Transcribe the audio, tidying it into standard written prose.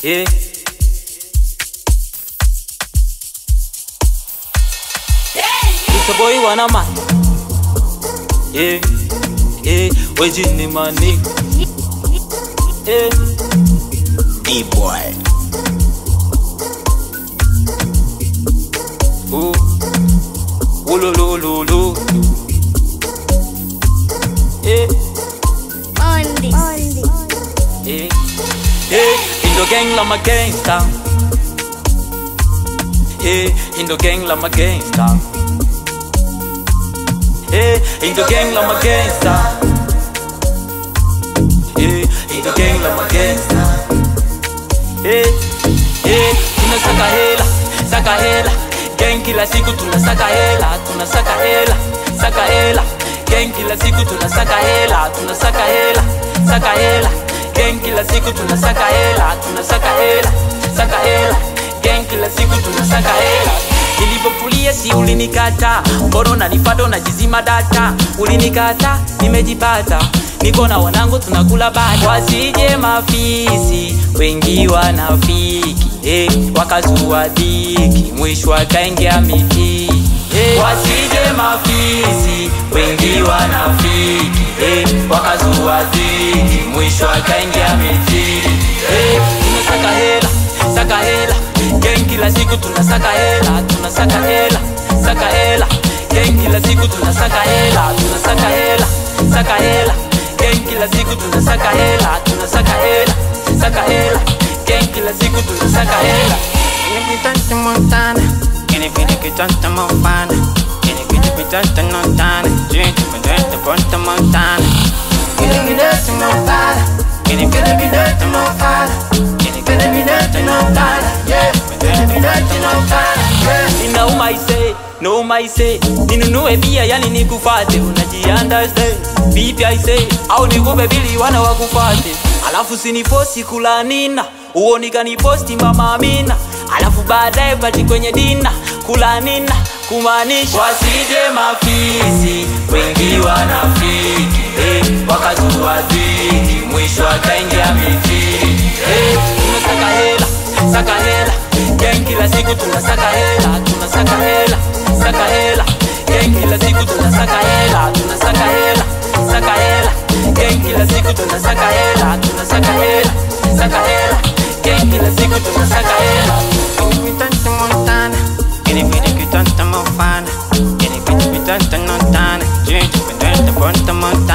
Yeah. It's a boy wanna man. Yeah, yeah, waiting in my neck. Yeah. D-boy. Ooh, ooh, lo, lo, lo, lo. Yeah. On this. Yeah, yeah. In the gang, I'm a gangsta. Yeah, in the gang, I'm a gangsta. Yeah, in the gang, I'm a gangsta. Yeah, in the gang, I'm a gangsta. Yeah, yeah, tunasaka hela, saka hela. Gang kila siku tunasaka hela, tunasaka hela, saka hela. Gang kila siku tunasaka hela, tunasaka hela, saka hela. Gang kila siku tunasaka hela, tunasaka hela, saka hela. Gang kila siku tunasaka hela. Nilipofulia si ulinikata, korona nifado na jizima data. Ulinikata, nimejipata. Niko na wanangu tunakula bata. Wasije mafisi, wengi wanafiki. Wakazua dhiki, mwisho wakaingia miti. Wasije mafisi, wengi wanafiki. Wakazua dhiki, mwisho wakaingia miti. Tunasaka hela, saka hela. Gang kila siku tunasaka hela, tunasaka hela, saka hela. Gang kila siku tunasaka hela, tunasaka hela, saka hela. Gang kila siku tunasaka hela, tunasaka hela, saka hela. Gang kila siku tunasaka hela. Inipitante montana, inipitante mofana, inipitante notana, inipitante ponte montana, inipitante montana, inipitante mofana, inipitante notana, yeah, inipitante notana, yeah. Ninauma ise, noma ise, ninunue bia yani nikufate, unajiunderstand vipi aise, au nikupe bili wana wakufate. Alafu sinifosi kula nina, uoni kaniposti mama Amina. Alafu baadaye pati kwenye dina, kula nina, kumaanisha. Wasije mafisi, wengi wanafiki. Wakazua dhiki, mwisho wakaingia miti. Tunasaka hela, saka hela. Gang kila siku tunasaka hela, tunasaka hela, saka hela. Gang kila siku tunasaka hela, tunasaka hela, saka hela. Gang kila siku tunasaka hela, tunasaka hela, saka hela. Gang kila siku tunasaka hela. Inipitante montana, inipitante mofana, inipitante notana, inipitante ponte montana.